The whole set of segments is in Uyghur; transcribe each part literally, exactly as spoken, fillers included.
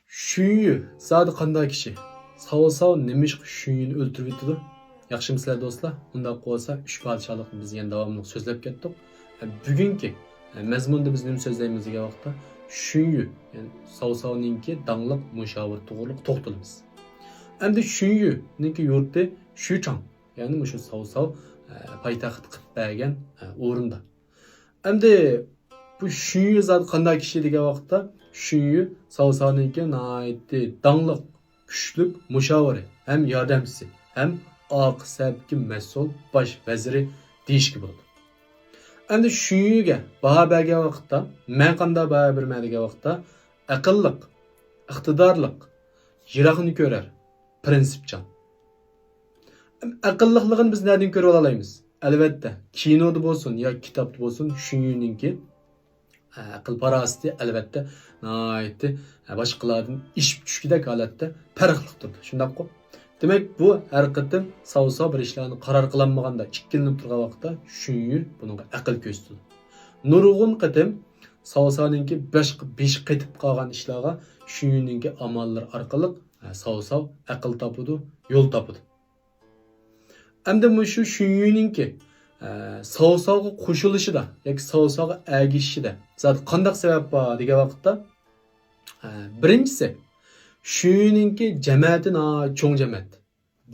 شۈنيۈ زادى قانداق كىشى؟ ساۋساۋ نېمىشقا شۈنيۈنى ئۆلتۈرۈۋېتىدۇ؟ ياخشىمۇسىلەر دوستلار؟ ئۇنداق بولسا ئۈچ پادىشاھلىقنى بىز يەنە داۋاملىق سۆزلەپ كەتتۇق. ئە، بۈگۈنكى، ئە، مەزمۇندا بىز نېمە سۆزلەيمىز دېگەن ۋاقىتتا شۈنيۈ، يەنى ساۋساۋنىڭكى داڭلىق مۇشاۋىرى توغرۇلۇق توختىلىمىز. ئەمدى شۈنيۈنىڭكى يۇرتى شۈچاڭ، يەنى مۇشۇ ساۋساۋ، ئە، پايتەخت قىلىپ بەرگەن، ئە، ئورۇندا. ئەمدى بۇ شۈنيۈ زادى قانداق كىشى دېگەن ۋاقىتتا، شۈنيۈ ساۋساۋنىڭكى ناھايىتى داڭلىق، كۈچلۈك مۇشاۋىرى ھەم ياردەمچىسى ھەم ئارقا سەپكە مەسئۇل باش ۋەزىرى دېيىشكە بولىدۇ. ئەمدى شۈنيۈگە باھا بەرگەن ۋاقىتتا، مەن قانداق باھا بېرىمەن دېگەن ۋاقىتتا، ئەقىللىق، ئىقتىدارلىق، يىراقنى كۆرەر، پىرىنسىپچان. ئەقىللىقلىقىنى بىز نەدىن كۆرۈپ ئالالايمىز؟ ئەلۋەتتە، كىنودا بولسۇن ياكى كىتابتا بولسۇن، شۈنيۈنىڭكى، ئە، ئەقىل پاراسىتى، ئەلۋەتتە، ناھايىتى، ئە، باشقىلاردىن ئېشىپ چۈشكۈدەك ھالەتتە پەرقلىق تۇرىدۇ. شۇنداققۇ؟ دېمەك، بۇ ھەر قېتىم ساۋساۋ بىر ئىشلارنى قارار قىلالمىغاندا، ئىككىلىنىپ تۇرغان ۋاقىتتا شۈنيۈ بۇنىڭغا ئەقىل كۆرسىتىدۇ. نۇرغۇن قېتىم ساۋساۋنىڭكى بېشى قېتىپ قالغان ئىشلارغا شۈنيۈنىڭكى ئاماللىرى ئارقىلىق، ئە، ساۋساۋ ئەقىل تاپىدۇ، يول تاپىدۇ. ئەمدى مۇشۇ شۈنيۈنىڭكى، ئە، ساۋساۋغا قوشۇلۇشىدا ياكى ساۋساۋغا ئەگىشىشىدە زادى قانداق سەۋەب بار دېگەن ۋاقىتتا، ئە، بىرىنچىسى، شۈنيۈنىڭكى جەمەتى ناھايىتى چوڭ جەمەت.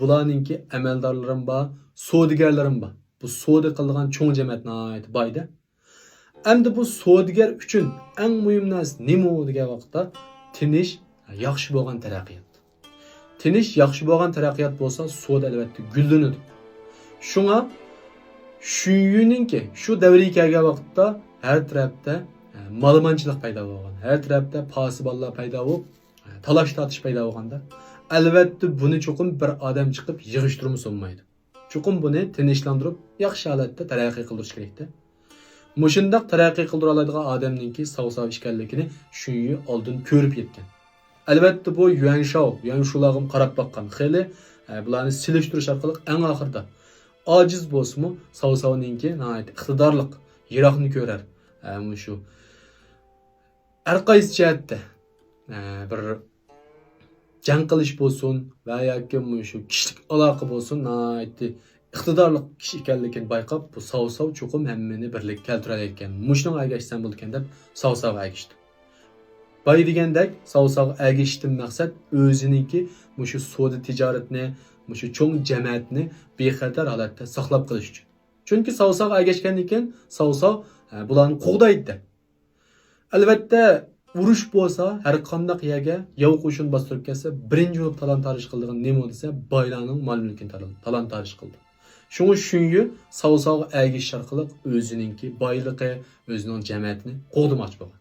بۇلارنىڭكى ئەمەلدارلىرىمۇ بار، سودىگەرلىرىمۇ بار. بۇ سودا قىلىدىغان چوڭ جەمەت ناھايىتى بايدە. ئەمدى بۇ سودىگەر ئۈچۈن ئەڭ مۇھىم نەرسە نېمە دېگەن ۋاقىتتا، تىنچ، ياخشى بولغان تەرەققىيات. تىنچ، ياخشى بولغان تەرەققىيات بولسا، سودا ئەلۋەتتە گۈللىنىدۇ. شۇڭا شۈنيۈنىڭكى شۇ دەۋرگە كەلگەن ۋاقىتتا ھەر تەرەپتە، ئە، مالىمانچىلىق پەيدا بولغان، ھەر تەرەپتە پاسىبانلار پەيدا بولۇپ، تالاش-تارتىش پەيدا بولغاندا، ئەلۋەتتە، بۇنى چوقۇم بىر ئادەم چىقىپ يىغىشتۇرمىسا بولمايدۇ. چوقۇم بۇنى تىنچلاندۇرۇپ، ياخشى ھالەتتە تەرەققىي قىلدۇرۇش كېرەكتە. مۇشۇنداق تەرەققىي قىلدۇرالايدىغان ئادەمنىڭكى ساۋساۋ ئىكەنلىكىنى شۈنيۈ ئالدىن كۆرۈپ يەتكەن. ئەلۋەتتە، بۇ يۈەنشاۋ، يۈەنشۇلارغىمۇ قاراپ باققان. خېلى، ئە، بۇلارنى سېلىشتۇرۇش ئارقىلىق ئەڭ ئاخىرىدا ئاجىز بولسىمۇ، ساۋساۋنىڭكى ناھايىتى ئىقتىدارلىق، يىراقنى كۆرەر، ئە، مۇشۇ ھەر قايسى جەھەتتە، ئە، بىر جەڭ قىلىش بولسۇن ۋە ياكى مۇشۇ كىشىلىك ئالاقە بولسۇن، ناھايىتى ئىقتىدارلىق كىشى ئىكەنلىكىنى بايقاپ، بۇ ساۋساۋ چوقۇم ھەممىنى بىرلىككە كەلتۈرەلەيدىكەن، مۇشۇنىڭغا ئەگەشسەم بولىدىكەن دەپ ساۋساۋغا ئەگىشتى. باي دېگەندەك، ساۋساۋغا ئەگىشىشتىن مەقسەت ئۆزىنىڭكى مۇشۇ سودا تىجارىتىنى، مۇشۇ چوڭ جەمەتنى بىخەتەر ھالەتتە ساقلاپ قېلىش ئۈچۈن. چۈنكى ساۋساۋغا ئەگەشكەندىن كېيىن ساۋساۋ، ئە، بۇلارنى قوغدايتتى. ئەلۋەتتە، ئۇرۇش بولسا، ھەر قانداق يەرگە ياۋ قوشۇن باستۇرۇپ كەلسە، بىرىنچى بولۇپ تالان-تارىش قىلىدىغان نېمە دېسە، بايلارنىڭ مال-مۈلكىنى تال-، تالان-تارىش قىلىدۇ. شۇڭا شۈنيۈ ساۋساۋغا ئەگىشىش ئارقىلىق ئۆزىنىڭكى بايلىقى، ئۆزىنىڭ جەمەتىنى قوغدىماقچى بولغان.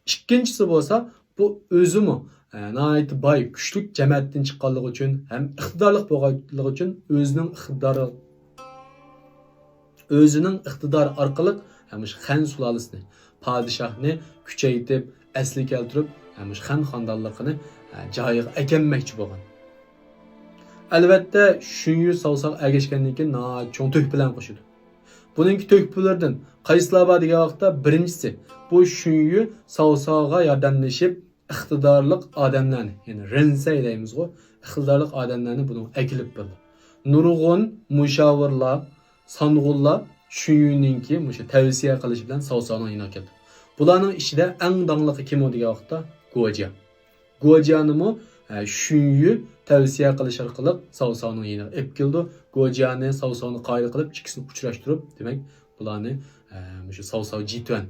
ئىككىنچىسى بولسا، بۇ ئۆزىمۇ، ئە، ناھايىتى باي، كۈچلۈك جەمەتتىن چىققانلىقى ئۈچۈن ھەم ئىقتىدارلىق بولغانلىقى ئۈچۈن ئۆزىنىڭ ئىقتىدارى، ئۆزىنىڭ ئىقتىدارى ئارقىلىق ھەم مۇشۇ خەن سۇلالىسىنى، پادىشاھنى كۈچەيتىپ، ئەسلىگە كەلتۈرۈپ، ھەم مۇشۇ خەن خانىدانلىقىنى، ئە، جايىغا ئەكەلمەكچى بولغان. ئەلۋەتتە، شۈنيۈ ساۋساۋغا ئەگەشكەندىن كېيىن ناھايىتى چوڭ تۆھپىلەرنى قوشىدۇ. بۇنىڭكى تۆھپىلىرىدىن قايسىلار بار دېگەن ۋاقىتتا، بىرىنچىسى، بۇ شۈنيۈ ساۋساۋغا ياردەملىشىپ، ئىقتىدارلىق ئادەملەرنى، يەنى رېنسەي دەيمىزغۇ، ئىقتىدارلىق ئادەملەرنى بۇنىڭغا ئەكېلىپ بېرىدۇ. نۇرغۇن مۇشاۋىرلار، سانغۇنلار شۈنيۈنىڭكى مۇشۇ تەۋسىيە قىلىشى بىلەن ساۋساۋنىڭ يېنىغا كەلدى. بۇلارنىڭ ئىچىدە ئەڭ داڭلىقى كىم ئۇ دېگەن ۋاقىتتا، گوجيا. گوجيانىمۇ، ئە، شۈنيۈ تەۋسىيە قىلىش ئارقىلىق ساۋساۋنىڭ يېنىغا ئېلىپ كېلىدۇ. گوجيانى ساۋساۋنى قايىل قىلىپ، ئىككىسىنى ئۇچراشتۇرۇپ، دېمەك، بۇلارنى، ئە، مۇشۇ ساۋساۋ جىتۈەن،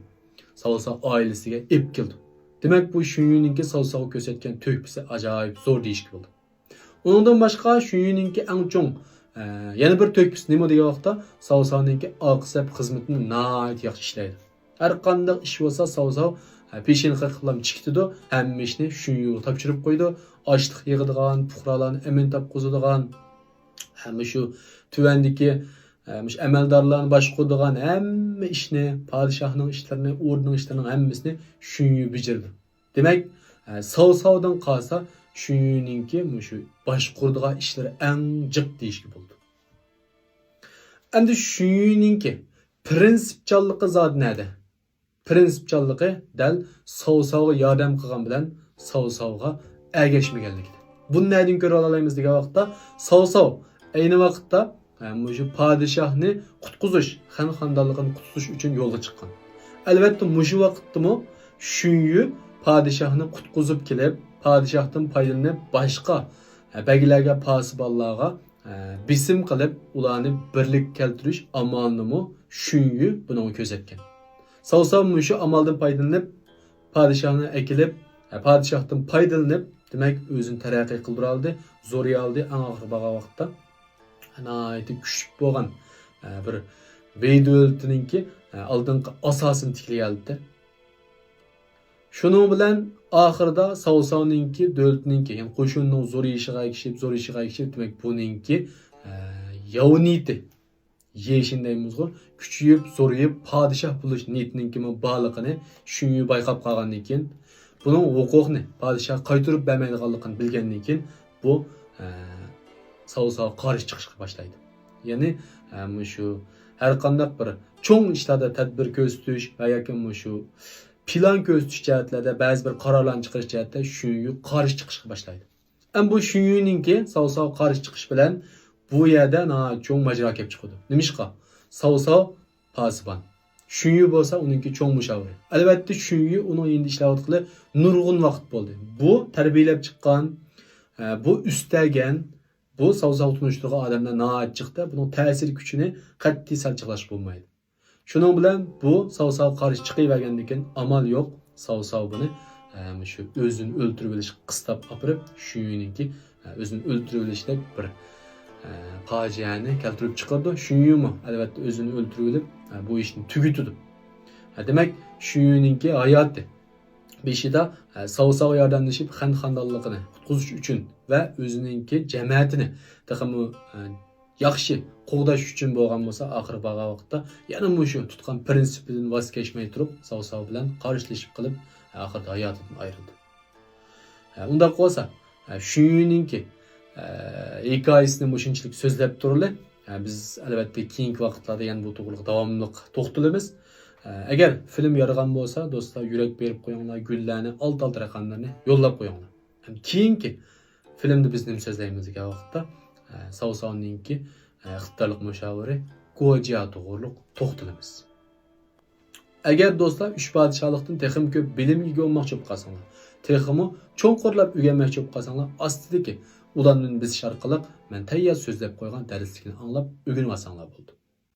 ساۋساۋ ئائىلىسىگە ئېلىپ كېلىدۇ. دېمەك، بۇ شۈنيۈنىڭكى ساۋساۋغا كۆرسەتكەن تۆھپىسى ئاجايىپ زور دېيىشكە بولىدۇ. ئۇنىڭدىن باشقا، شۈنيۈنىڭكى ئەڭ چوڭ، ئە، يەنە بىر تۆھپىسى نېمە دېگەن ۋاقىتتا، ساۋساۋنىڭكى ئارقا سەپ خىزمىتىنى ناھايىتى ياخشى ئىشلەيدۇ. ھەر قانداق ئىش بولسا، ساۋساۋ، ئە، پېشىنى قېقىپلا چىقىتىدۇ، ھەممە ئىشنى شۈنيۈگە تاپشۇرۇپ قويىدۇ. ئاشلىق يىغىدىغان، پۇقرالارنى ئەمىن تاپقۇزىدىغان، ھەم شۇ تۆۋەندىكى، ئە، مۇشۇ ئەمەلدارلارنى باشقۇرىدىغان ھەممە ئىشنى، پادىشاھنىڭ ئىشلىرىنى، ئوردىنىڭ ئىشلىرىنىڭ ھەممىسىنى شۈنيۈ بېجىرىدۇ. دېمەك، ئە، ساۋساۋدىن قالسا، شۈنيۈنىڭكى مۇشۇ باشقۇرىدىغان ئىشلىرى ئەڭ جىق دېيىشكە بولىدۇ. ئەمدى شۈنيۈنىڭكى پىرىنسىپچانلىقى زادى نەدە؟ پىرىنسىپچانلىقى دەل ساۋساۋغا ياردەم قىلغان بىلەن ساۋساۋغا ئەگەشمىگەنلىكىدىن. بۇنى نەدىن كۆرۈۋالالايمىز دېگەن ۋاقىتتا، ساۋساۋ ئەينى ۋاقىتتا، ھە، مۇشۇ پادىشاھنى قۇتقۇزۇش، خەن خاندانلىقىنى قۇتقۇزۇش ئۈچۈن يولغا چىققان. ئەلۋەتتە، مۇشۇ ۋاقىتتىمۇ شۈنيۈ پادىشاھنى قۇتقۇزۇپ كېلىپ، پادىشاھتىن پايدىلىنىپ، باشقا، ھە، بەگلەرگە، پاسىبانلارغا، ھە، بېسىم قىلىپ، ئۇلارنى بىرلىككە كەلتۈرۈش ئامالىنىمۇ شۈنيۈ بۇنىڭغا كۆرسەتكەن. ساۋساۋ مۇشۇ ئامالدىن پايدىلىنىپ، پادىشاھنى ئەكېلىپ، ھە، پادىشاھتىن پايدىلىنىپ، دېمەك، ئۆزىنى تەرەققىي قىلدۇرالدى، زورىيالدى، ئەڭ ئاخىرى بارغان ۋاقىتتا ناھايىتى كۈچلۈك بولغان، ھە، بىر ۋېي دۆلىتىنىڭكى، ھە، ئالدىنقى ئاساسىنى تىكلىيەلىدى. شۇنىڭ بىلەن ئاخىرىدا ساۋساۋنىڭكى دۆلىتىنىڭكى، يەنى قوشۇننىڭ زورىيىشىغا ئەگىشىپ، زورىيىشىغا ئەگىشىپ، دېمەك، بۇنىڭكى، ھە، ياۋ نىيىتى، يېشىن دەيمىزغۇ، كۈچىيىپ، زورىيىپ، پادىشاھ بولۇش نىيىتىنىڭكىمۇ بارلىقىنى شۈنيۈ بايقاپ قالغاندىن كېيىن، بۇنىڭ ھوقۇقنى پادىشاھقا قايتۇرۇپ بەرمەيدىغانلىقىنى بىلگەندىن كېيىن، بۇ، ئە، ساۋساۋغا قارشى چىقىشقا باشلايدۇ. يەنى، ئە، مۇشۇ ھەر قانداق بىر چوڭ ئىشلاردا تەدبىر كۆرسىتىش ۋە ياكى مۇشۇ پىلان كۆرسىتىش جەھەتلەردە، بەزى بىر قارارلارنى چىقىرىش جەھەتتە شۈنيۈ قارشى چىقىشقا باشلايدۇ. ئەمما بۇ شۈنيۈنىڭكى ساۋساۋغا قارشى چىقىش بىلەن بۇ يەردە ناھايىتى چوڭ ماجىرا كېلىپ چىقىدۇ. نېمىشقا؟ ساۋساۋ پاسىبان. شۈنيۈ بولسا ئۇنىڭكى چوڭ مۇشاۋىرى. ئەلۋەتتە، شۈنيۈ ئۇنىڭ يېنىدا ئىشلەۋاتقىلى نۇرغۇن ۋاقىت بولدى. بۇ تەربىيەلەپ چىققان، ئە، بۇ ئۈستەگەن، بۇ ساۋساۋ تونۇشتۇرغان ئادەملەر ناھايىتى جىقتە، بۇنىڭ تەسىر كۈچىنى قەتئىي سەل چىقلاشقا بولمايدۇ. شۇنىڭ بىلەن بۇ ساۋساۋغا قارشى چىقىۋەرگەندىن كېيىن ئامال يوق، ساۋساۋ بۇنى، ئە، مۇشۇ ئۆزىنى ئۆلتۈرۈۋېلىشكە قىستاپ ئاپىرىپ، شۈنيۈنىڭكى، ئە، ئۆزىنى ئۆلتۈرۈۋېلىشتەك بىر، ئە، پاجىئەنى كەلتۈرۈپ چىقىرىدۇ. شۈنيۈمۇ ئەلۋەتتە ئۆزىنى ئۆلتۈرۈۋېلىپ، ئە، بۇ ئىشنى تۈگىتىدۇ. ئە، دېمەك، شۈنيۈنىڭكى ھاياتى بېشىدا، ئە، ساۋساۋغا ياردەملىشىپ خەن خاندانلىقىنى قۇتقۇزۇش ئۈچۈن ۋە ئۆزىنىڭكى جەمەتىنى تېخىمۇ، ئە، ياخشى قوغداش ئۈچۈن بولغان بولسا، ئاخىرى بارغان ۋاقىتتا يەنە مۇشۇ تۇتقان پىرىنسىپىدىن ۋاز كەچمەي تۇرۇپ، ساۋساۋ بىلەن قارشىلىشىپ قېلىپ، ئاخىرىدا ھاياتىدىن ئايرىلدى. ھە، ئۇنداق بولسا، ھە، شۈنيۈنىڭكى، ھە، ھېكايىسىنى مۇشۇنچىلىك سۆزلەپ تۇرۇلى. ھە، بىز ئەلۋەتتە كېيىنكى ۋاقىتلاردا يەنە بۇ توغرىلىق داۋاملىق توختىلىمىز. ھە، ئەگەر فىلىم يارىغان بولسا، دوستلار، يۈرەك بېرىپ قويۇڭلار، گۈللەرنى، ئالتە ئالتە رەقەملەرنى يوللاپ قويۇڭلار. ھەم كېيىنكى فىلىمدا بىز نېمە سۆزلەيمىز دېگەن ۋاقىتتا، ئە، ساۋساۋنىڭكى، ئە، ئىقتىدارلىق مۇشاۋىرى گوجيا توغرۇلۇق توختىلىمىز. ئەگەر دوستلار ئۈچ پادىشاھلىقتىن تېخىمۇ كۆپ بىلىمگە ئىگە بولماقچى بولۇپ قالساڭلار، تېخىمۇ چوڭقۇرلاپ ئۆگەنمەكچى بولۇپ قالساڭلار، ئاستىدىكى ئۇلاندىن بېسىش ئارقىلىق مەن تەييار سۆزلەپ قويغان دەرسلىكنى ئاڭلاپ ئۆگىنىۋالساڭلار بولىدۇ.